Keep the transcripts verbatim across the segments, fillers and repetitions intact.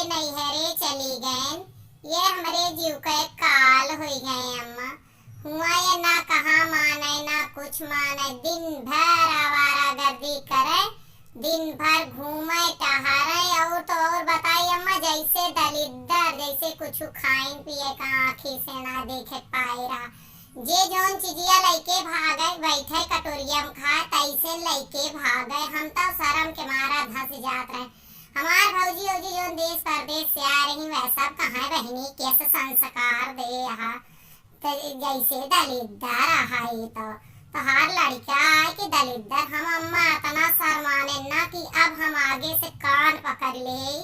नैहरे चली गएन। ये हमरे जीव के काल होई गए अम्मा। हुआ ये ना कहाँ माने, ना कुछ माने, दिन भर आवारागर्दी करे, दिन भर घूमे टहरे। और तो और बताई अम्मा, जैसे दलिद्दर, जैसे कुछ खाइन पिए का आँखी से ना देखे पाए रहा। जे जौन चिजिया लइके भागे, बैठे कटोरिया में खाए, तैसे लइके भागे। हम तो शर्म के मारा धंस जात रहे। हमार भौजी औजी जौन देश परदेश से आ रही, वह सब कहाँ बहिनी, कैसे संस्कार दे यहाँ। त जैसे दलिद्दर है तो, तोहार लड़का है कि दलिद्दर? हम अम्मा इतना शर्माने ना कि अब हम आगे से कान पकड़ ले।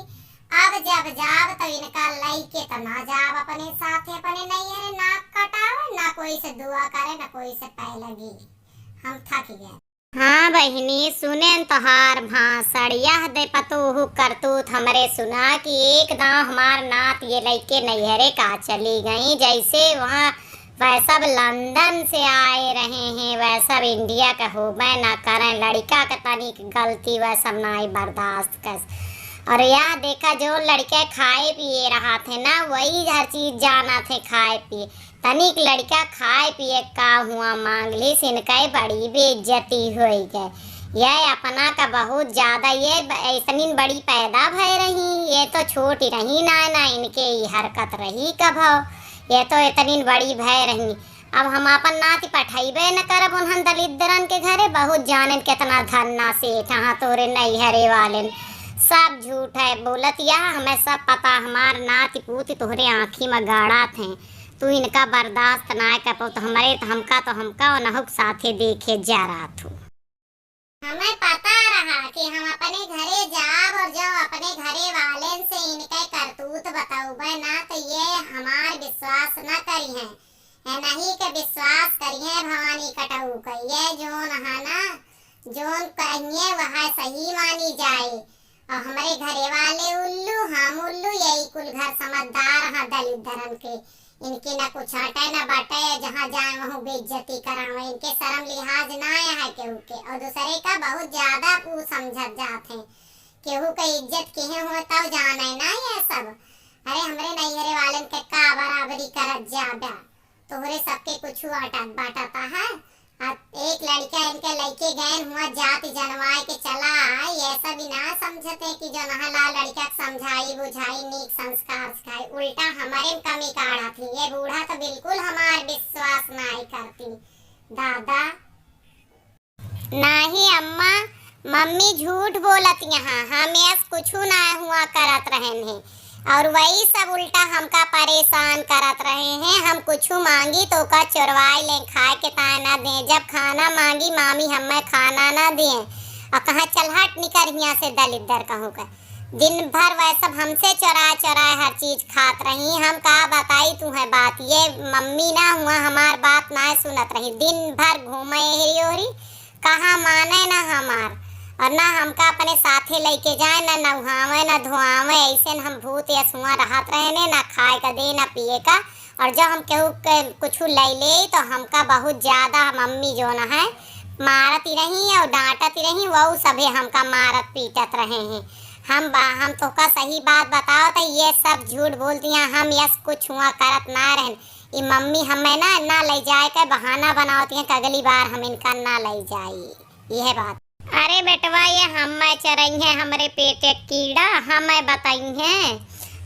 अब जब जाब तो इनका लइके तो ना जाब अपने साथे, अपने नैहरे नाक कटावे, ना कोई से दुआ करे, ना कोई से पैलगी। हम थक गए। हाँ बहिनी, सुनेन तोहार भाषण, यह दे पतोहू करतूत हमरे सुना कि एक दाँव हमार नात ये लइके नैहरे का चली गई, जैसे वहाँ वह सब लंदन से आए रहे हैं, वह सब इंडिया के होबे ना करें, लड़का के तनिक गलती वह सब नाई बर्दाश्त कर। और यह देखा, जो लड़के खाए पिए रहा थे ना, वही हर चीज जाना थे खाए पिए। तनिक लड़का खाए पिए का हुआ मांग ली, इनके बड़ी बेइज्जती होई गए। ये अपना का बहुत ज्यादा, ये ब-, ऐसनी बड़ी पैदा भय रही, ये तो छोटी रही ना, ना इनके ई हरकत रही कभो, ये तो इतनी बड़ी भय रही। अब हम अपन नाती पठइबे न करब उन्हन दलिद्दरन के घरे। बहुत जानेन केतना धन्ना सेठ हाँ तोरे नैहरे वालेन। सब झूठ है बोलत यह, हमें सब पता। हमार नाती पूती तोहरे आँखी में गाड़त हैं, तू इनका बर्दाश्त ना कर पाओ तो हमरे तो हमका तो हमका और नहुक साथे देखे जा रहा थू। हमें पता रहा कि हम अपने घरे जाब और जब अपने घरे वालेन से इनके करतूत बतौबे ना तो ये हमार विश्वास न करिहें। ए नहीं के विश्वास करिहें भवानी कटऊ के। ये जोन है ना, जोन कहिए वह सही मानी जाए। और हमरे घरे वाले उल्लू, हम उल्लू, यही कुल घर समझदार हैं दलिद्दरन के। इनके ना कुछ हटे ना बटे, जहाँ जाए वहाँ बेइज्जती करावे। इनके शर्म लिहाज ना है केहू के, और दूसरे का बहुत ज्यादा ऊ समझत जात हैं। केहू के इज्जत केहे हुए तब जाने ना ये सब। अरे हमरे नैहरे वालन के का बराबरी करत जाबा, तोहरे सबके कुछ अटत बाटत है। आ एक लड़का इनके लइके गए हुआ जाति जनवाए के चला आए, ये सब ही ना समझते कि जो नहला लड़का के समझाई बुझाई नीक संस्कार सिखाई, उल्टा हमारे में कमी काढ़त ही। ये बूढ़ा तो बिल्कुल हमार विश्वास नाई करती। दादा। नाही अम्मा, मम्मी झूठ बोलत यहाँ, हम यस कुछु ना हुआ करत रहन हैं। और वही सब उल्टा हमका परेशान करत रहे हैं। हम कुछु मांगी तो ओका चोरवाई लें, खाए के ताए ना दें। जब खाना मांगी मामी हमें खाना ना दें और कहा चल हट निकर हियाँ से दलिद्दर कहूँ का। दिन भर वह सब हमसे चोराए चोराए हर चीज खात रही। हम का बताई तुहें बात, ये मम्मी ना हुआ हमार बात ना सुनत रही। दिन भर घूमे एहरी ओहरी, कहाँ माने ना हमार, और ना हमका अपने साथे लइके जाए, ना नहावे ना धोआवे। ऐसे न हम भूत यस हुआ रहत रहे ने, ना खाए का दे ना पिए का। और जब हम केहू के कुछ ले ले तो हमका बहुत ज्यादा मम्मी जोन है मारत ही रही और डांटत ही रही, वहू सभे हमका मारत पीटत रहे हैं। हम बा-, हम तोहका सही बात बताओ तो ये सब झूठ बोलती हैं, हम यस कुछ हुआ करत ना रहन। ई मम्मी हमें ना, ना ले जाए के बहाना बनावती हैं कि अगली बार हम इनका ना ले जाई। यह बात। अरे बेटवा, ये हमें चरई है, हमरे पेटे कीड़ा, हमें बताई है।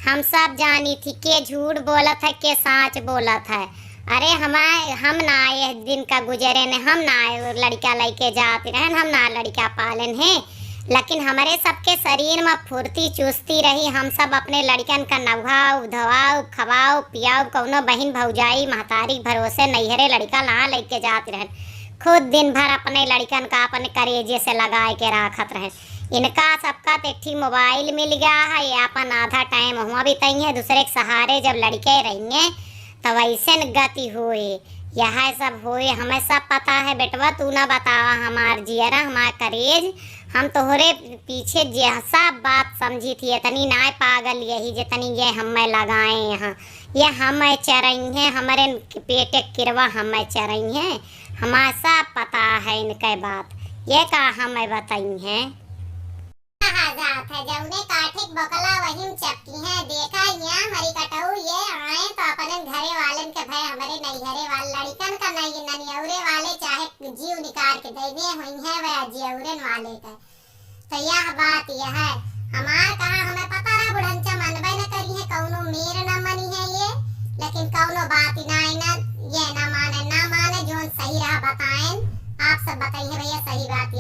हम सब जानी थी के झूठ बोलत है, के साँच बोलत है। अरे हमारे, हम ना आए दिन का गुजरे ने, हम ना आए लड़का लइके जात रहन, हम ना लड़का पालन है। लेकिन हमरे सबके शरीर में फुर्ती चुस्ती रही, हम सब अपने लड़कन का नहाओ धोआओ खवाओ पियाओ, कौनो बहिन भौजाई महतारी के भरोसे नैहरे लड़का ना लइके जात रहन। खुद दिन भर अपने लड़कन का अपने करेजे से लगाए के राखत रहन। इनका सबका तो एक ठी मोबाइल मिल गया है, ये अपन आधा टाइम हुआ बिताई है, दूसरे के सहारे जब लड़के रहिए तो वैसे न गति होए। यह सब होए, हमें सब पता है बेटवा, तू ना बतावा हमार जियरा, हमार करेज। हम तोहरे पीछे जे सब बात समझी थी, इतनी नाय पागल यही जितनी ये हमें लगाए यहाँ। ये हमें चरई हैं, हमरे पेटे किरवा हमें चरई हैं, हमार सब पता है इनके बात। ये का हमें बताई हैं? कहा जात जौने काठिक बोकला वही में चपकी हैं। देखा यहाँ मरी कटऊ ये आए तो अपने घरे वालन के भय हमरे नैहरे वाले लड़िकन का नहीं ननियौरे वाले चाहे जीव निकाल के दे दे हुई हैं वह जियौरन वाले का। तो यह बात यह है, हमार कहा हमें पता रहा बुढ़ंचा मनबे न करी है, कौनो मेर न मनी है ये, लेकिन कौनो बात ही ना, ना ये ना माने, ना माने, जोन सही रहा बताएन, आप सब बताई है भैया सही बात